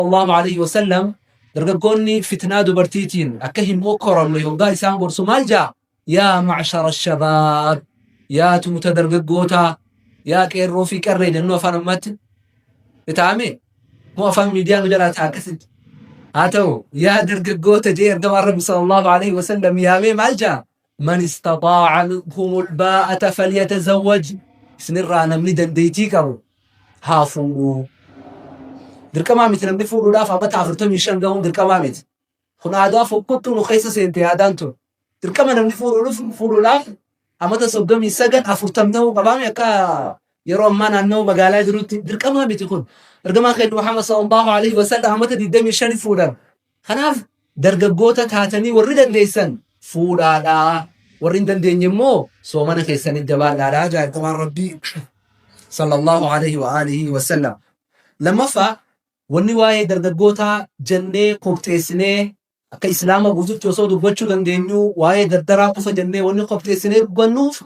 Sallallahu alaihi wasallam dargaggoonni fitnaa dubartiitiin akka hin mokkoramne hoggaa isaan gorsu maal jaa? Yaa ma'shara shabaab, yaa tuuta dargaggootaa, yaa qeerroo fi qarree jennu afaan ammaatti itaame moo afaan miidiyaa nu jalaa ta'a akkasitti haa ta'u, yaa dargaggoota jee ergamaan Rabbi sallallahu alaihi wasallam yaamee maal jaa? Man istaxaa'a minkumul baa'ata falyatazawwaj, isinirraa namni dandeettii qabu haa fuudhuu. Dirqamaa miti namni fuudhuudhaaf amata 45 gahuun dirqamaa miti. Kun aadaa fokkottuu nu keessa seente aadaan tun. Dirqama namni fuudhuudhaaf amata 39 40 ta'uu qabaame akka yeroo ammaa naannoo magaalaa jirutti dirqamaa miti kun. Ergamaan keenya Muhammad sallallahu alaihi wasallam amata 25 fuudhan. Kanaaf dargaggoota taatanii warri dandeessan fuudhaadhaa. Warri hin dandeenye immoo soomana keessanii jabaadhaadhaa jaa ergamaan Rabbii sallallahu alaihi wa alihi wasallam. Lammaffaa, wanni waa'ee dargaggootaa jennee kopxeessinee akka Islaama guututti osoo dubbachuu dandeenyu waa'ee dardaraa qofa jennee wanni kopxeessinee dubbannuuf,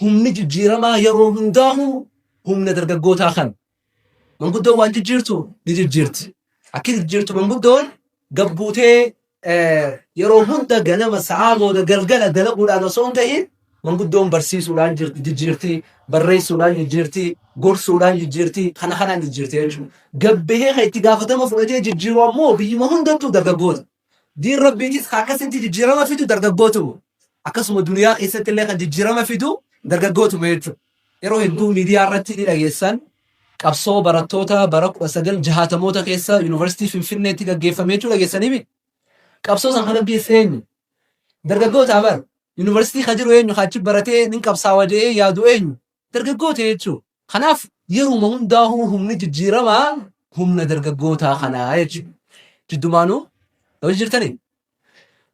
humni jijjiiramaa yeroo hundaahu humna dargaggootaa kana. Manguddoon waan jijjiirtu ni jijjiirti. Akki jijjiirtu manguddoon gabbuutee yeroo hunda ganama sa'aa booda galgala dalaguudhaan osoo hin ta'in, manguddoon barsiisuudhaan jijjiirti, barreessuudhaan jijjiirti, gorsuudhaan jijjiirti, kana kanaan jijjiirti jechuudha. Gabbahee kan itti gaafatama fudhatee jijjiiru ammoo biyyuma hundattuu dargaggoota. Diin Rabbiitis kan akkasitti jijjiirama fidu dargaggootuma. Akkasuma duniyaa keessatti illee kan jijjiirama fidu dargaggootuma jechuudha. Yeroo hedduu miidiyaa irratti ni dhageessan, qabsoo barattoota bara 1960moota keessa Yuunivarsiitii Finfinneetti gaggeeffame jechuu dhageessanii mi? Qabsoo san kan gaggeesse eenyu? Dargaggoota bar. Yuunivarsiitii kan jiru eenyu? Kan achi baratee nin qabsaawa jedhee yaadu eenyu? Dargaggoota jechuudha. Kanaaf yeruma hundaahuu humni jijjiiramaa humna dargaggootaa kanaa jechuudha. Jiddumaanuu hojii jirtanii?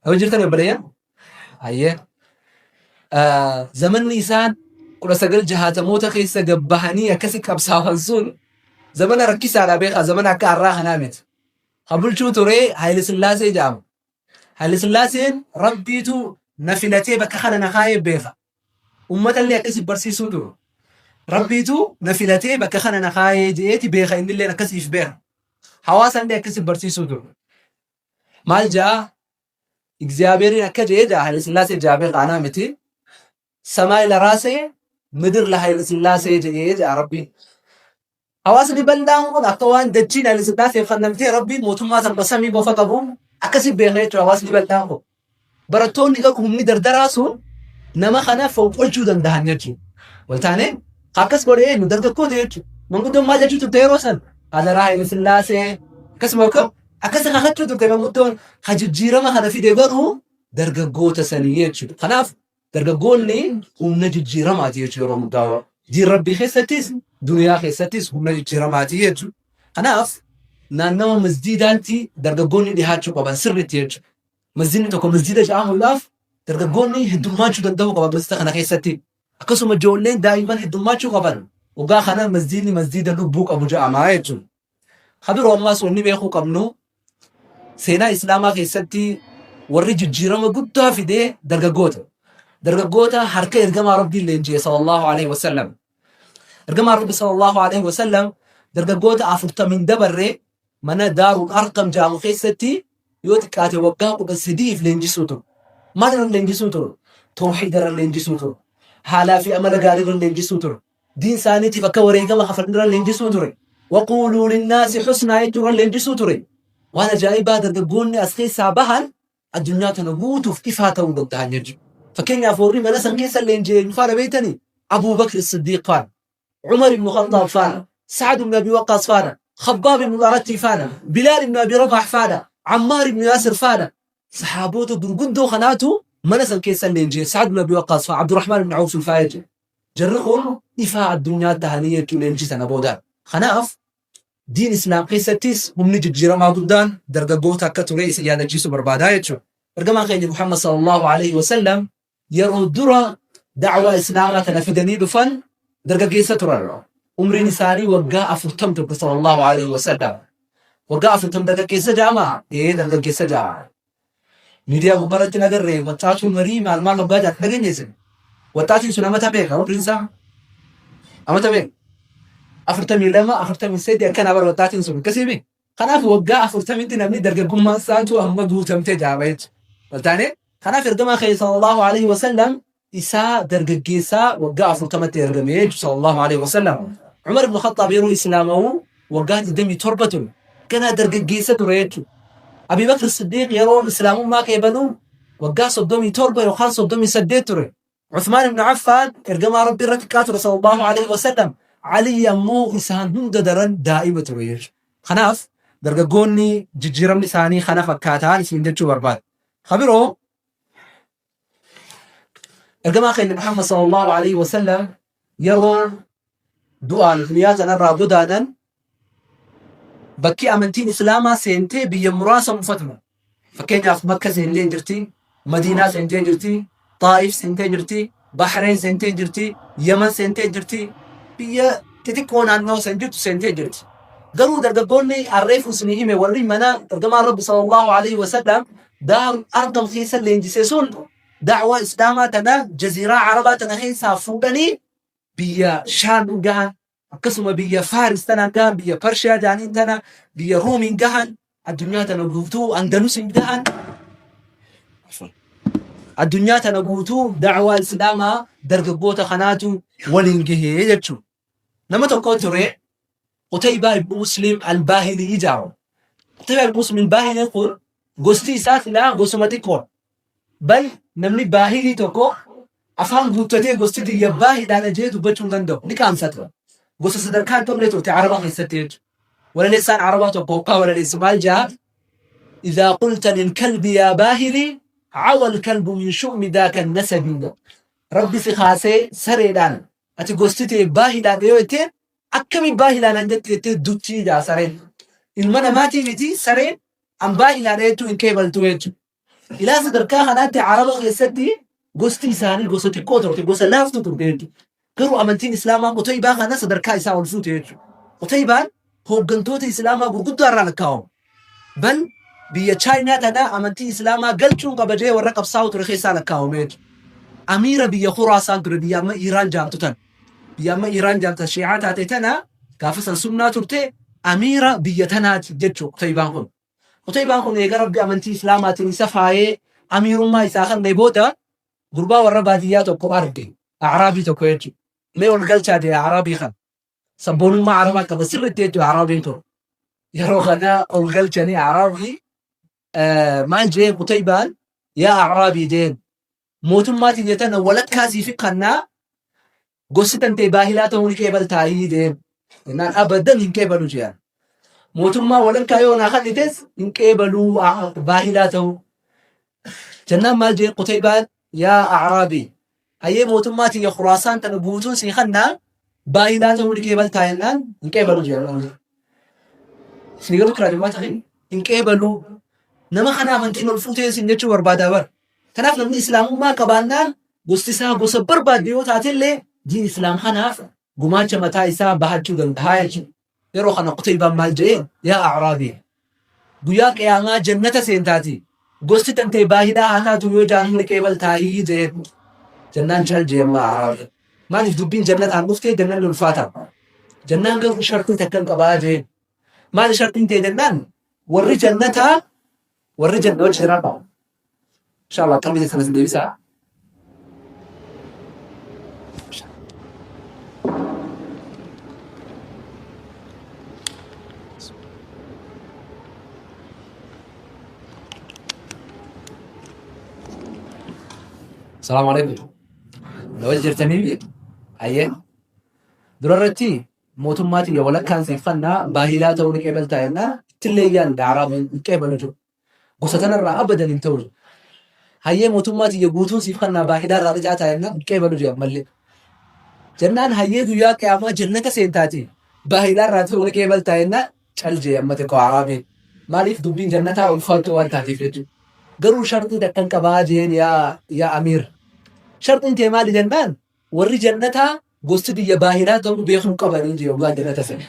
Hojii jirtanii obboleeyyan? Hayyee. Zamanni isaan 1960moota keessa gabbahanii akkasi qabsaawan sun zamana rakkisaadha beekaa, zamana akka har'aa kanaa miti. Kan bulchuu ture Haayile Sillaasee jedhama. Haayile Sillaaseen Rabbiitu na filatee bakka kana na kaa'ee beeka. Uummatallee akkasi barsiisuu ture. Rabbiitu na filatee bakka kana na kaa'ee je'eeti beeka, innilleen akkasiif beeka. Hawaasallee akkasi barsiisuu ture. Maal ja'a? Egziyaabeeriin akka je'ee ja'a Haayile Sillaasee ja'a beeka, anaa miti. Samaay la raasee midir la Haayile Sillaasee je'ee ja'a Rabbiin. Hawaasni bal'aan kun akka waan dachiin Haayile Sillaaseef kennamtee Rabbiin mootummaa san samii qofa qabu akkasi beeka jechuudha hawaasni bal'aan kun. Barattoonni garuu humni dardaraa sun nama kana fonqolchuu danda'an jechuudha. Wal taanee akkas godhe eenyu? Dargaggoota jechuudha. Manguddoon maal jechuu turte yeroo san? Hadaraa Haayile Sillaasee akkasuma akkas kakachuu turte manguddoon. Ha jijjiirama kana fide garuu dargaggoota sanii jechuudha. Kanaaf dargaggoonni humna jijjiiramaati jechuudha yeroo hundaa. Diin Rabbii keessattis duniyaa keessattis humna jijjiiramaati jechuudha. Kanaaf naannawa masjiidaatti dargaggoonni dhihaachuu qaban sirriitti jechuudha. Masjiidni tokko masjiida jedhamuudhaaf dargaggoonni heddummaachuu danda'uu qaban masjiida kana keessatti. Akkasuma ijoolleen daa'imman heddummaachuu qaban. Waggaa kana masjiidni masjiida lubbuu qabu jedhama jechuudha. Ka biroo ammaas wanni beekuu qabnu, seenaa Islaamaa keessatti warri jijjiirama guddaa fidee dargaggoota. Dargaggoota harka ergamaa Rabbiin leenji'e sallallahu alaihi wasallam. Ergamaan Rabbi sallallahu alaihi wasallam dargaggoota 40 dabarre mana Daarul Arqam jedhamu keessatti yoo xiqqaate waggaa 13f leenjisuu ture. Maal irra leenjisuu ture? Tawhiida irra leenjisuu ture. Haalaa fi amala gaarii irra leenjisuu ture. Diin isaaniitiif akka wareegama kafalin irra leenjisuu ture. Waquuluu linnaasi husnaa jechuu irra leenjisuu ture. Waan ajaa'ibaa, dargaggoonni as keessaa bahan addunyaa tana guutuuf ifaa ta'uu danda'an jechuudha. Fakkeenyaaf warri mana san keessa leenji'e eenyu faana beektanii? Abuu Bakr Siddiiq faana, Umar ibn Khattaab faana, Sa'ad ibn Abi Waqqaas faana, Khabbaab ibn Aratti faana, Bilaal ibn Abi Rabaah faana, Ammaar ibn Yaasir faana. Saxaaboota gurguddoo kanaatu mana san keessa leenji'e. Sa'ad ibn Abi Waqqaas fa'a, Abdurrahmaan ibn Awf fa'a jechuudha. Jarri kun ifaa addunyaa tahanii jechuu leenjii sana booda. Kanaaf diin Islaam keessattis humni jijjiiramaa guddaan dargaggoota akka ture isin yaadachiisuu barbaadaa jechuudha. Ergamaan keenya Muhammad sallallahu alaihi wasallam yeroo dura da'waa Islaamaa tana fidanii dhufan dargaggeessa turan. Umriin isaanii waggaa 40 turte sallallahu alaihi wasallam. Waggaa 40 dargaggeessa jedhama? Ee, dargaggeessa jedhama. Miidiyaa gubbaarratti hin agarre, waxxaatuu marii maal maal hoggaa jedhan dhageenye isin. Waxxaatiin sun amata meeqa umriin isaa? Amata meeqa? 42, 43 akkana bara waxxaatiin sun akkasii mi? Kanaaf waggaa 40tti namni dargaggummaan isaatu amma guutamte jaama jechuudha. Waltaane kanaaf ergamaa keenya sallallahu alaihi wasallam isaa dargaggeessaa waggaa 40tti ergame jechuudha sallallahu alaihi wasallam. Umar ibn Khattaab yeroo islaama'u waggaa 27 ture. Ganaa dargaggeessa ture jechuudha. Abi Bakr Siddiiq yeroo islaamummaa qeebalu waggaa 37 yookaan 38 ture. Uthmaan ibn Affaan ergamaa Rabbii irra xiqqaa ture sallallahu alaihi wasallam. Ali ammoo isaan hunda daran daa'ima ture jechuudha. Kanaaf dargaggoonni jijjiiramni isaanii kana fakkaataan isin jechuu barbaada. Ka biroo ergamaa keenya Muhammad sallallahu alaihi wasallam yeroo du'aan duniyaa tanarraa godaanan bakki amantiin Islaamaa seentee biyya muraasa mufatuma. Fakkeenyaaf Makka seentee jirti, Madiinaa seentee jirti, Xaa'if seentee jirti, Bahreen seentee jirti, Yaman seentee jirti, biyya xixiqqoo naannoo san jirtu seentee jirti. Garuu dargaggoonni arreefu isinii hime warri mana ergamaan Rabbi sallallahu alaihi wasallam Daarul Arqam keessa leenjise sun da'waa Islaamaa tana jaziiraa Arabaa tana keessaa fuudhanii biyya Shaam gahan, akkasuma biyya Faaris tanaan gahan, biyya Parshiyaa jaaniin tana, biyya Ruumiin gahan, addunyaa tana guutuu Andalusiin gahan. Addunyaa tana guutuu da'waa Islaamaa dargaggoota kanaatu waliin gahee jechuudha. Nama tokko ture Qutaybaa ibn Muslim al-Baahilii jedhama. Qutaybaa ibn Muslim al-Baahilii kun gosti isaa silaa gosuma xiqqoodha. Bal namni Baahilii tokko afaan guuttatee gosti tiyya Baahidhaan ajee dubbachuu hin danda'u. Ni qaanfata. Gosa sadarkaa hin qabne turte Araba keessatti jechuudha. Walaleessaan Arabaa tokko hoggaa walaleessu maal jedha? Idhaa qulta lilkalbi yaa baahilii cawa alkalbu min shu'mi daaka nasabi. Rabbi si kaasee sareedhaan ati gosti tee baahilaadha yoo jetteen akkami baahilaa naan jette jettee duchii jaa sareen. Ilma namaatii miti sareen an baahilaadha jechuu hin qeebaltu jechuudha. Ilaa sadarkaa kanaatti Araba keessatti gosti isaanii gosa xiqqoo turte, gosa laaftuu turte jechuudha. Garuu amantiin Islaamaa Qutaybaa kana sadarkaa isaa ol fuute jechuudha. Qutaybaan hooggantoota Islaamaa gurguddaa irraa lakkaa'amu. Bal biyya Chaayinaa tana amantii Islaamaa galchuun qaba jee warra qabsaa'u ture keessaa lakkaa'ame jechuudha. Amiira biyya Khuraasaan ture biyya amma Iiraan jaamtu tana. Biyya amma Iiraan jaamtu Shii'aa taate tana gaafa san sunnaa turte amiira biyya tanaati jechuudha Qutaybaan kun. Qutaybaan kun eega Rabbi amantii Islaamaatiin isa faayee amiirummaa isaa kennee booda gurbaa warra baadiyyaa tokko arge. A'raabii tokko jechuudha. Mee ol galchaa jee A'raabii kana. Sabboonummaa Arabaa qaba sirriitti jechuudha Araabiin kun. Yeroo kana ol galchanii Araabii maal jeen Qutaybaan yaa Araabii jeen mootummaa tiyya tana walakkaa siif kannaa gosti tantee baahilaa ta'uu ni qeebaltaayii jeen. Jennaan abadan hin qeebalu jeen. Mootummaa walakkaa yoo naa kannites hin qeebaluu baahilaa ta'uu. Jennaan maal jeen Qutaybaan yaa Araabii Hayyee mootummaa tiyya Khuraasaan tana guutuun sii kannaa baay'inaa ta'uu ni qeebaltaa jennaan hin qeebalu jedhan. Isin garuu kiraa jabaa ta'e hin qeebalu. Nama kana amantiin ol fuutee isin jechuu barbaadaa bara. Kanaaf namni islaamummaa qabaannaan gosti isaa gosa barbaadde yoo taatellee diin islaam kanaaf gumaacha mataa isaa bahachuu danda'a jechuudha. Yeroo kana Qutaybaan maal jedheen? Yaa A'raabii! Guyyaa qiyaamaa jannata seentaati. Gosti tantee baahidhaa haa taatu yoo jaan ni qeebaltaayii jedheen. Jannaan cal jee amma A'raabiin. Maaliif dubbiin jannataan dhuftee jannanni ulfaata. Jannaan garuu shartii takkan qabaa jeen. Maali shartiin tee jennaan warri jannataa warri jannata wajji jiraata. Inshallah qalbii keessan isin deebisaa. Salaamu alaikum. Na wajji jirtanii hayyee. Dura irratti mootummaa tiyya walakkaan siif kannaa baahilaa ta'uu ni qeebaltaa jennaan ittillee iyyaan daaraa hin qeebalu jiru. Gosa tanarraa abadan hin ta'u. Hayyee mootummaa tiyya guutuun siif kannaa baahilaa irraa ricaa ta'a jennaan hin qeebalu jee ammallee. Jennaan hayyee guyyaa qiyaamaa jannata seentaati baahilaa irraa ta'uu ni qeebaltaa jennaan cal jee amma xiqqoo araabiin. Maaliif dubbiin jannataa ulfaattuu waan taateef jechuudha. Garuu sharxii takkan qabaa jeen yaa amiir. Sharxiin tee maali jennaan Warri jannataa gosti biyya baahilaa ta'uu beekuu qabanii jee hoggaa jannata seene.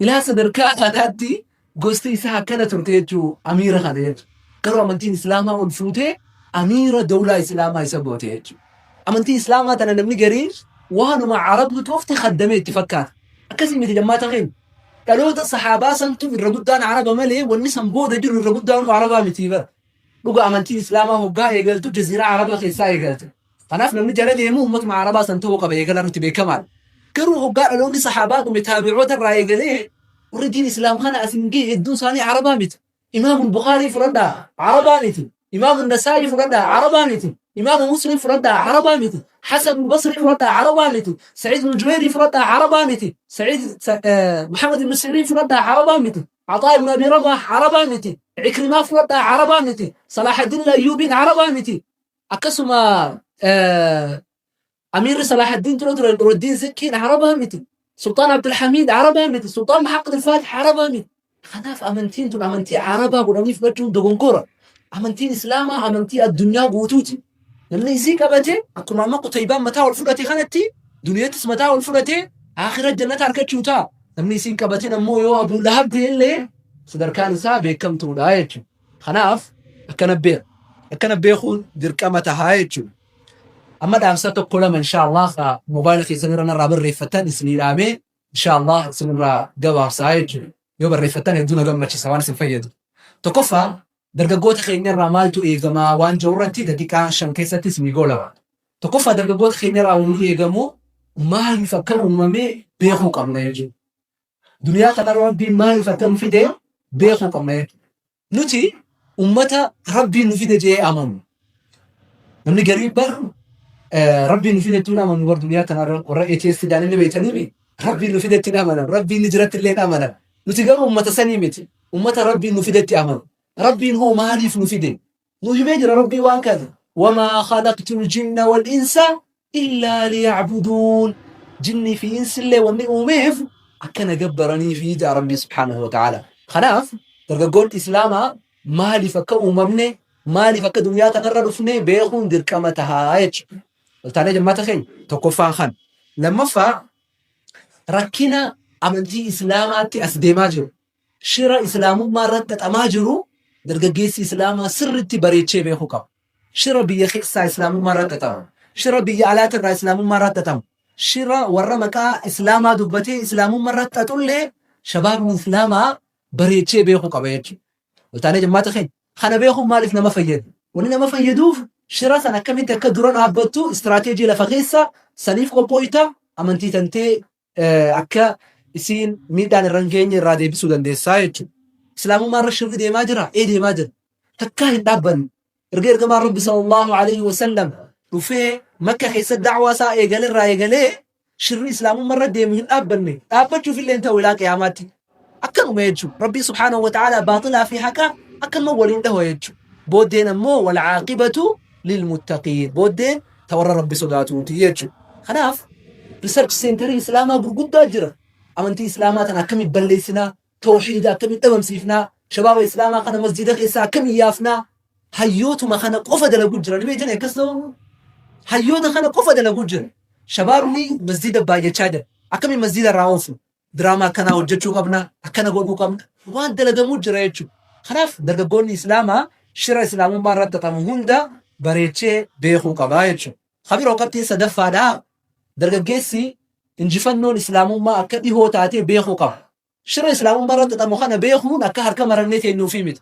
Ilaa sadarkaa kanaatti gosti isaa akkana turte jechuu amiira kana jechuudha. Garuu amantiin Islaamaa ol fuutee amiira dawlaa Islaamaa isa goote jechuudha. Amantii Islaamaa tana namni gariin waanuma Arabni toofte kaddamee itti fakkaata. Akkasii miti jammaata keenya. Dhaloota sahaabaa santu irra guddaan Araba malee wanni san booda jiru irra guddaan Arabaa miti bara. Dhuga amantiin Islaamaa hoggaa eegaltu jaziiraa Arabaa keessaa eegalte. Kanaaf namni jala deemu ummatuma Arabaa san ta'uu qaba eegala nuti beekamaadha. Garuu hoggaa dhaloonni sahaabaa dhume taabi'oota irraa eegalee warri diin Islaam kana as hin gahe hedduun isaanii Arabaa miti. Imaamu Bukhaarii fudhadhaa Arabaa miti. Imaamu Nasaa'ii fudhadhaa Arabaa miti. Imaamu Muslim fudhadhaa Arabaa miti. Hasan Basri fudhadhaa Arabaa miti. Sa'iid ibn Jubayr fudhadhaa Arabaa miti. Sa'iid Muhammad ibn Sirin fudhadhaa Arabaa miti. Caxaa ibn Abi Rabaah Arabaa miti. Ikrimaa fudhadhaa Arabaa miti. Salaahaddin Ayyuubiin Arabaa miti. Akkasuma Amiirri Salaahaddin ture ture Nuruddin Zinkiin Arabaa miti. Sultaan Abdulhamiid Arabaa miti. Sultaan Muhammad al-Fatih Arabaa miti. Kanaaf amantiin tun amantii Arabaa godhanii fudhachuun dogongora. Amantiin Islaamaa amantii addunyaa guutuuti. Namni isii qabate akkuma amma Qutaybaan mataa ol fudhate kanatti duniyattis mataa ol fudhate aakhira jannata argachuu ta'a. Namni isiin qabatin ammoo yoo Abuu Lahab ta'e illee sadarkaan isaa beekamtuudha jechuudha. Kanaaf akkana beeku. Akkana beekuun dirqama tahaa jechuudha. Amma dhaamsa tokko lama inshaallah ka moobaayila keessan irra narraa barreeffatan isinii dhaamee inshaallah isinirraa gabaabsaa jechuudha. Yoo barreeffatan hedduu na gammachiisa waan isin fayyadu. Tokkoffaa, dargaggoota keenya irraa maaltu eegamaa waan jiru irratti daqiiqaa 5 keessatti isinii goolaba. Tokkoffaa, dargaggoota keenya irraa wanni eegamu maaliif akka uumame beekuu qabna jechuudha. Duniyaa kanarra Rabbiin maaliif akka nu fide beekuu qabna jechuudha. Nuti ummata Rabbiin nu fide jee amanu. Namni garii bar Rabbiin nu fide ittiin amanu bar duniyaa tanarra warra atheist jedhan inni beektanii Rabbiin nu fide ittiin amanan. Rabbiin ni jiratti illee hin amanan. Nuti garuu ummata sanii miti. Ummata Rabbiin nu fidetti amanu. Rabbiin hoo maaliif nu fide? Nu himee jira Rabbiin waan kana. Wamaa khalaqtul jinna wal insa illaa liya'buduun. Jinnii fi insillee wanni uumeef akka na gabbaraniifi jedha Rabbiin subhaanahu wa ta'ala. Kanaaf dargaggoonni Islaamaa maaliif akka uumamne, maaliif akka duniyaa tanarra dhufne beekuun dirqama tahaa jechuudha. Waltaanee jemmaata keenya tokkoffaan kana. Lammaffaa, rakkina amantii Islaamaatti as deemaa jiru, shira Islaamummaa irratti xaxamaa jiru dargaggeessi Islaamaa sirriitti bareechee beekuu qaba. Shira biyya keessaa Islaamummaa irratti xaxamu, shira biyya alaatirraa Islaamummaa irratti xaxamu, shira warra maqaa Islaamaa dubbatee Islaamummaa irratti xaxullee shabaabni Islaamaa bareechee beekuu qaba jechuudha. Waltaanee jemmaata keenya. Kana beekuun maaliif nama fayyada? Wanni nama fayyaduuf shira san akkamitti akka dura dhaabbattu istiraateejii lafa keessa saniif qophooyta, amantii tantee akka isiin miidhaan irra hin geenye irraa deebisuu dandeessaa jechuudha. Islaamummaa irra shirri deemaa jira? Ee, deemaa jira. Takkaa hin dhaabbanne. Erga ergamaan Rabbi sallallahu alaihi wasallam dhufee Makka keessa da'waa isaa eegale irraa eegalee shirri Islaamummaa irra deemu hin dhaabbanne. Dhaabbachuuf illee hin ta'u ilaa qiyaamaatti. Akkanuma jechuudha. Rabbii subhaanahu wa ta'aalaa baaxilaa fi haqa akkanuma waliin dhawa jechuudha. Booddeen ammoo wal caaqibatu lilmuttaqiin. Booddeen ta warra Rabbi sodaatuuti jechuudha. Kanaaf research centerii Islaamaa gurguddaa jira. Amantii Islaamaa tana akkamiin balleessinaa? Tawhiida akkamiin dhabamsiifnaa? Shabaaba Islaamaa kana masjida keessaa akkamiin yaafnaa? Hayyootuma kana qofa dalaguu jira. Ni beektanii akkas ta'uu? Hayyoota kana qofa dalaguu jira. Shabaabni masjida baay'achaa jira. Akkamiin masjida irraa oofnu? Diraamaa akkanaa hojjechuu qabna, akkana godhuu qabna. Waan dalagamuu jira jechuudha. Kanaaf dargaggoonni Islaamaa shira Islaamummaa irratti xaxamu hunda bareechee beekuu qaba jechuudha. Kabiroo qabxiin sadaffaadhaa, dargaggeessi injifannoon Islaamummaa akka dhihoo taatee beekuu qaba. Shira Islaamummaa irratti xaxamu kana beekuun akka harka marannee teenyuufii miti.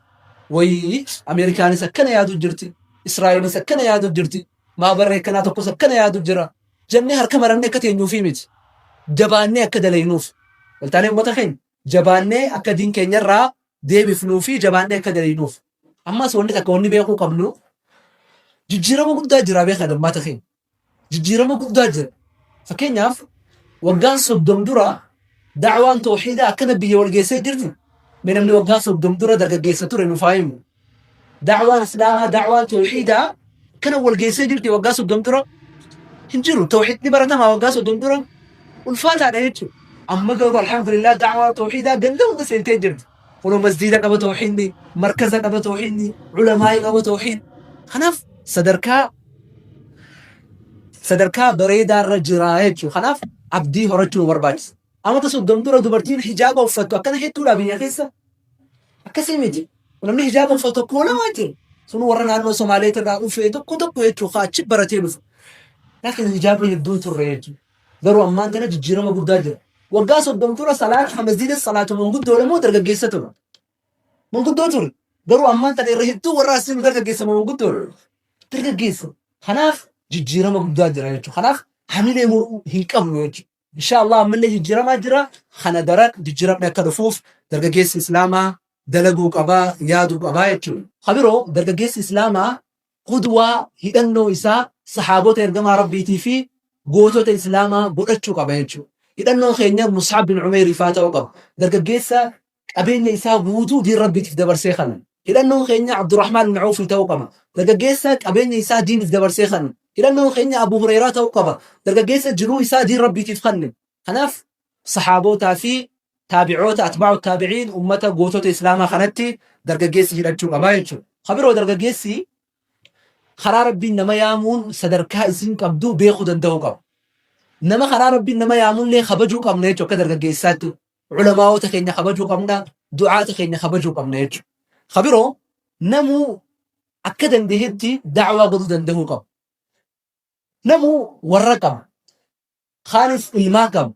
Wayii Ameerikaanis akkana yaadu jirti, Israa'elis akkana yaadu jirti, maabarree akkanaa tokkos akkana yaadu jira jennee harka marannee akka teenyuufii miti. Jabaannee akka dalaynuuf. Waltaanee uummata keenya jabaannee akka diin keenyarraa deebifnuu fi jabaannee akka dalaynuuf. Ammas wanni takka wanni beekuu qabnu, jijjiirama guddaa jira beekaa uummata keenya. Jijjiirama guddaa jira. Fakkeenyaaf waggaan 30 dura da'waan tawhiidaa akkana biyya wal geessee jirti. Mee namni waggaa 30 dura dargaggeessa ture nuuf haa himu. Da'waan Islaamaa, da'waan tawhiidaa akkana wal geessee jirti waggaa 30 dura hin jiru. Tawhiidni baratamaa waggaa 30 dura ulfaataadha jechuudha. Amma garuu alhamdulillah da'waan tawhiidaa ganda hunda seentee jirti. Kunoo masjiida qaba tawhiidni, markaza qaba tawhiidni, ulamaa'ii qaba tawhiidni. Kanaaf sadarkaa sadarkaa bareedaa irra jira jechuudha. Kanaaf abdii horachuu nu barbaachisa. Amata 30 dura dubartiin hijaaba uffattu akkana hedduudha biyya keessa. Akkasii miti. Namni hijaaba uffatu tokko lama jira. Sun warra naannoo Somaaleet irraa dhufe tokko tokko jechuudha. Achi baratee dhufe. Laakiin hijaabni hedduun turre jechuudha. Garuu ammaan tana jijjiirama guddaa jira. Waggaa 30 dura salaata masjiida salaatu manguddoodha moo dargaggeessa ture? Manguddoo ture. Garuu ammaan tana irra hedduu warra asiin dargaggeessa moo manguddoodha? Dargaggeessa. Kanaaf jijjiirama guddaa jira jechuudha. Kanaaf hamilee muruu hin qabnu jechuudha. Inshaa Allah ammallee jijjiiramaa jira. Kana daran jijjiiramni akka dhufuuf dargaggeessi Islaamaa dalaguu qaba, yaaduu qaba jechuudha. Ka biroo dargaggeessi Islaamaa qudwaa hidhannoo isaa sahaabota ergamaa Rabbiitii fi gootota Islaamaa godhachuu qaba jechuudha. Hidhannoon keenya Mus'ab bin Umeyr faa ta'uu qaba. Dargaggeessa qabeenya isaa guutuu diin Rabbiitiif dabarsee kanne. Hidhannoon keenya Abdurrahmaan bin Awf ta'uu qaba. Dargaggeessa qabeenya isaa diiniif dabarsee kanne. Hidhannoon keenya Abu Hureyraa ta'uu qaba. Dargaggeessa jiruu isaa diin Rabbiitiif kanne. Kanaaf sahaabootaa fi taabi'oota atbaa'u taabiciin ummata gootota Islaamaa kanatti dargaggeessi hidhachuu qaba jechuudha. Ka biroo dargaggeessi karaa Rabbiin nama yaamuun sadarkaa isin qabdu beekuu danda'uu qaba. Nama karaa Rabbiin nama yaamullee kabajuu qabna jechuudha akka dargaggeessaatti. Ulamaa'ota keenya kabajuu qabna, du'aata keenya kabajuu qabna jechuudha. Ka biroo namuu akka danda'etti da'waa godhuu danda'uu qaba. Namuu warra qaba. Kaanis ilmaa qaba.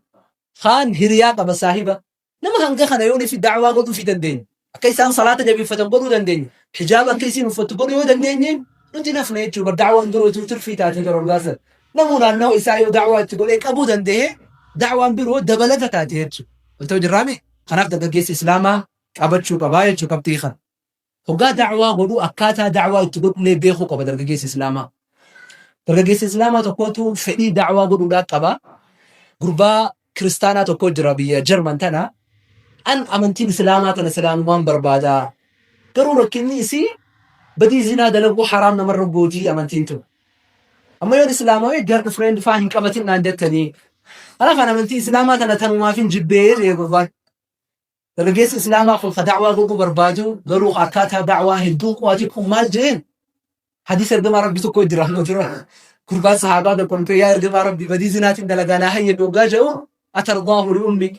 Kaan hiriyaa qaba saahiba. Nama hanga kana yoo nuti da'waa godhuufii dandeenye, akka isaan salaata jabeeffatan godhuu dandeenye, hijaaba akka isiin uffattu godhuu yoo dandeenye, nuti nafne jechuudha. Bar da'waan biroo utuu tirfii taatee gara olgaasan. Namuu naannawa isaa yoo da'waa itti godhee qabuu danda'e, da'waan biroo dabalata taate jechuudha. Wal ta'u jirraami? Kanaaf dargaggeessi Islaamaa qabachuu qabaa jechuudha qabxii kana. Hoggaa da'waa godhu akkaataa da'waa itti godhullee beekuu qaba dargaggeessi Islaamaa. Dargaggeessa Islaamaa tokkotu fedhii da'waa godhuudhaa qaba. Gurbaa kiristaanaa tokko jira biyya Jarman tana. An amantiin Islaamaa tana Islaamumaan barbaada. Garuu rakkinni isii badii zinaa dalaguu haraam namarra gootii amantiin tun. Amma yoon Islaamawee girlfriend faa hin qabatin naan jettanii. Kanaaf an amantii Islaamaa tana tanumaaf hin jibbee jedhe gurbaan. Dargaggeessi Islaamaa kun ka da'waa godhuu barbaadu garuu ka akkaataa da'waa hedduu qo'ate kun maal je'een? Hadiisa ergamaa Rabbii tokko jira amma dura. Gurbaan sahaabaa tokko dhufee yaa ergamaa Rabbii badii zinaatiin dalagaa naa hayyami hoggaa je'u atardaahu li ummik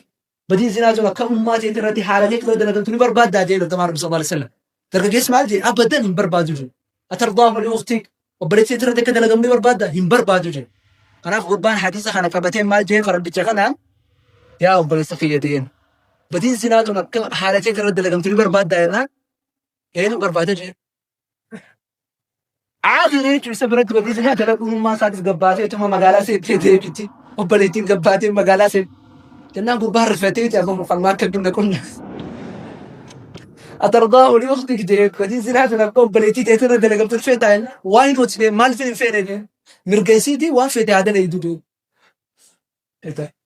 badii zinaa tun akka ummaa teeti irratti haala kee irratti dalagamtu ni barbaaddaa je'een ergamaa Rabbii sallallahu alaihi wasallam. Dargaggeessi maal je'e abadan hin barbaadu je'e. Atardaahu li ukhtik obboleettii teeti irratti akka dalagamu ni barbaaddaa hin barbaadu je'e. Kanaaf gurbaan hadiisa kana qabatee maal je'een farandicha kanaan yaa obboleessa kiyya je'een. Badiin zinaa tun akka haala keetii irratti dalagamtu ni barbaaddaa jennaan ee ni barbaada jee. Caadi jechuun isa biratti badii zinaa dalaguun isaatis gabbaatee tuma magaalaa seentee deebiti. Obboleettiin gabbaatee magaalaa seente. Jennaan gurbaan rifatee itti akkuma falmaa akka dunna qunna. Atardaa olii ukhtik jee badii zinaa tun akka obboleettii teetii irra dalagamtu hin feetaa jennaan why not jee maaliif hin feene jee mirga isiitii waan feete haa dalaydu jee.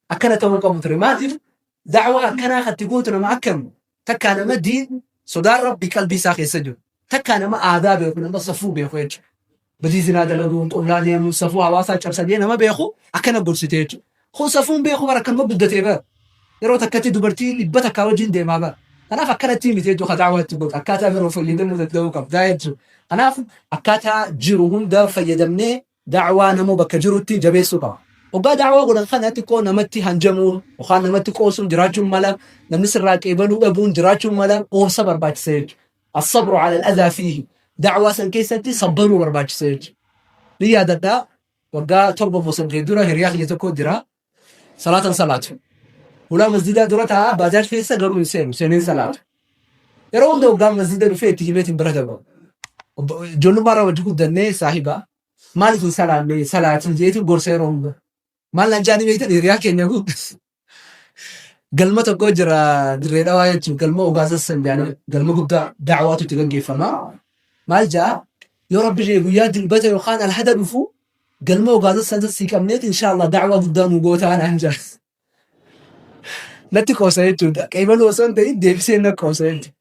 Akkana ta'uu qabu ture. Maaliif da'waa akkanaa katti gootu nama akkam takkaa nama diin sodaan rabbi qalbii isaa keessa jiru takkaa nama aadaa beeku nama safuu beeku jechuudha. Badii zinaa dalaguun qullaa deemuun safuu hawaasaa cabsanii nama beeku akkana gorsite jechuudha. Kun safuun beeku bara akkanuma guddatee bara. Yeroo takkatti dubartii dhibba takkaa wajjin deemaa bara. Kanaaf akkanatti miti jechuudha da'waa itti gootu akkaataa biroo fayyadamuu danda'uu qabdaa jechuudha. Kanaaf akkaataa jiru hunda fayyadamnee Da'waa namuu bakka jirutti jabeessuu qaba. Hoggaa da'waa godhan kana xiqqoo namatti hanjamuun yookaan namatti qoosuun jiraachuun mala, namni sirraa qeebaluu dhabuun jiraachuun mala, obsa barbaachisa jechuudha. As-sabru ala al-adhaa fiihi. Da'waa san keessatti sabbaruu barbaachisa jechuudha. Ni yaadadha waggaa 7 moo 8 dura hiriyaa kiyya tokko jira. Salaatan salaatu. Hulaa masjidaa dura taa'a baajaaj keessa garuu hin seenu seeneen salaatu. Yeroo hunda hoggaa masjida dhufee itti himeetiin bira dabra. Ijoollummaa irraa wajji guddannee saahiba maaliif hin salaanne salaatii jeetiin gorsa yeroo hunda. Maal naan jaanii beektan hiriyaa keenya kun galma tokko jira dirree dhawaa jechuun galma ogaasa san jaanii galma guddaa da'waatu itti gaggeeffama. Maal jaa yoo rabbi jee guyyaa dilbata yookaan alhada dhufu galma ogaasa san sii qabneet inshaallah da'waa guddaa nu gootaa naan jaa. Natti qoosa jechuudha. Qeebaluu osoo hin ta'in deebisee na qoosa jechuudha.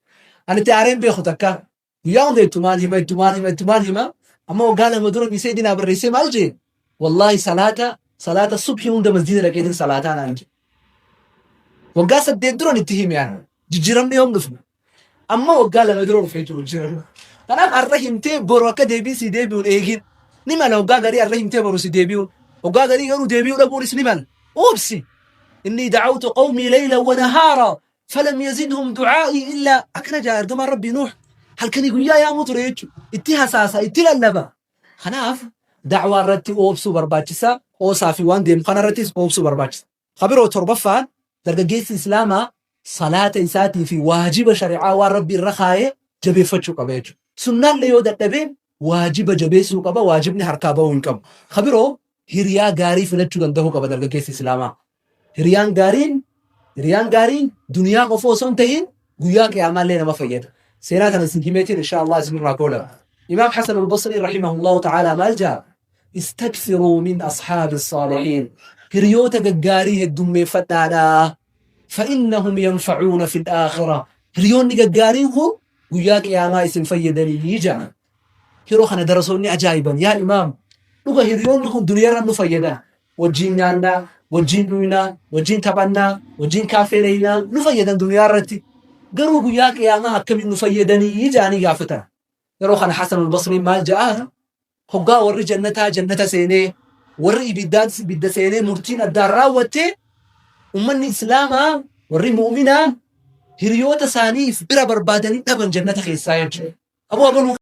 Ani itti aareen beeku takka. Guyyaa hunda ittumaan hima ittumaan hima ittumaan hima. Amma waggaa 2 dura miseejii naa barreessee maal jee? Wallaahi salaata salaata subhii hunda masjiida dhaqeetiin salaataa naan jee. Waggaa 8 duran itti hime ani. Jijjiiramni yoom dhufe? Amma waggaa 2 dura dhufee jiru jijjiiramni. Kanaaf har'a himtee boru akka deebiin si deebi'uun eegin. Ni mala waggaa garii har'a himtee boru si deebi'uun. Waggaa garii garuu deebi'uu dhabuunis ni mala. Obsi. Inni da'awtu qawmii layla wa nahaara falam yazidhum du'aa'ii illaa akkana jaa ergamaan Rabbii Nuuh halkanii guyyaa yaamuu ture jechuudha. Itti hasaasa, itti lallaba. Kanaaf da'waa irratti oobsuu barbaachisa. Qoosaa fi waan deemu kana irrattis oobsuu barbaachisa. Ka biroo torbaffaan Dargaggeessi Islaamaa salaata isaatii fi waajiba shari'aa waan Rabbi irra kaaye jabeeffachuu qaba jechuudha. Sunnaallee yoo dadhabe waajiba jabeessuu qaba, waajibni harkaa bahuu hin qabu. Ka biroo hiriyaa gaarii filachuu danda'uu qaba dargaggeessi Islaamaa. Hiriyaan gaariin hiriyaan gaariin duniyaa qofa osoo hin tahin guyyaa qiyaamaallee nama fayyada. Seenaa tana isin himeetiin insha Allah isinirraa goolaba. Imaam Hasan al-Basrii rahimahullahu ta'ala maal jaa? Istakthiruu min ashaabi saalihiin. Hiriyoota gaggaarii heddummeeffadhaadha. Fa'innahum yanfa'uuna fil aakhira. Hiriyoonni gaggaariin kun guyyaa qiyaamaa isin fayyadanii jaa. Yeroo kana darasoonni ajaa'iban, yaa imaam, dhuga hiriyoonni kun duniyarra nu fayyadan. Wajjin nyaannaa, wajjin dhuynaa, wajjin taphannaa, wajjin kaaffee dhaynaa, nu fayyadan duniyaa irratti. Garuu guyyaa qiyaamaa akkamiin nu fayyadanii jedhanii gaafatan. Yeroo kana Hasan al-Basriin maal jedhaa? Hoggaa warri jannataa jannata seenee, warri ibiddaatis ibidda seenee murtiin addaan raawwatte, ummanni Islaamaa warri mu'minaa hiriyoota isaanii if bira barbaadanii dhaban jannata keessaa jechuudha. Aboo abaluu.